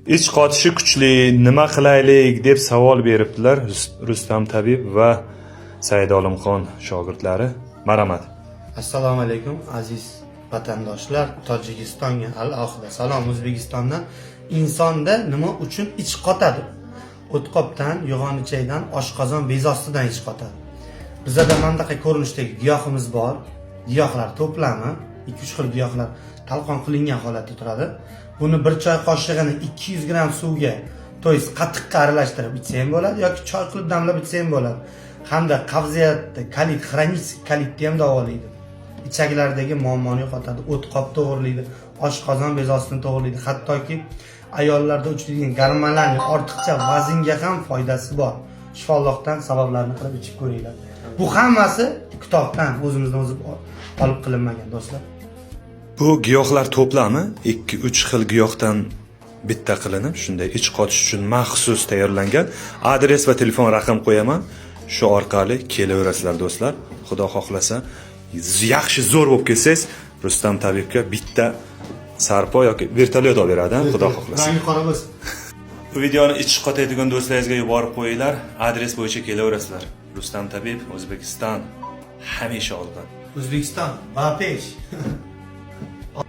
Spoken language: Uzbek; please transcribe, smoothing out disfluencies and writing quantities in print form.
Ich qotishi kuchli, nima qilaylik deb savol beribdilar Rustam tabib va Said Olimxon shogirdlari. Marhamat. Assalomu alaykum, aziz vatandoshlar. Tojikistonga alohida salom O'zbekistondan. Insonda nima uchun ich qotadi? O'tqopdan, yo'g'on ichakdan, oshqozon bezostidan ich qotadi. Bizada mana bunaqa ko'rinishdagi giyohimiz bor. Giyohlar to'plami, 2-3 xil giyohlar talqon qilingan holatda turadi. Buni bir choy qoshig'ini 200 gramm suvga, то есть qatiqqa aralashtirib ichsa ham bo'ladi yoki choy qilib damlab ichsa ham bo'ladi. Hamda qabziyatni, kolit, xronik kolitni ham davolaydi. Ichaklardagi muammoni yo'qotadi, o'tqop to'g'rilaydi, oshqozon bezosini to'g'rilaydi, hattoki ayollarda uchraydigan gormonal ortiqcha vaznga ham foydasi bor. Shifolloqdan sabablarni qilib ichib ko'ringlar. Bu hammasi kitobdan, o'zimizdan o'zib olib qilinmagan, do'stlar. Bu giyohlar to'plami 2-3 xil giyohdan bitta qilinib, shunday ich qotish uchun maxsus tayyorlangan. Adres va telefon raqam qo'yaman. Shu orqali kelaverasizlar, do'stlar. Xudo xohlasa, yaxshi zo'r bo'lib kelsangiz, Rustam tabibga bitta sarpo yoki vertolyot olib beradi, ha? Xudo xohlasa. Rangi qora bo'lsin. Bu videoni ich qotadigan do'stlaringizga yuborib qo'yinglar. Adres bo'yicha kelaverasizlar. Rustam tabib, O'zbekiston hamisha olg'a. O'zbekiston, va pesh.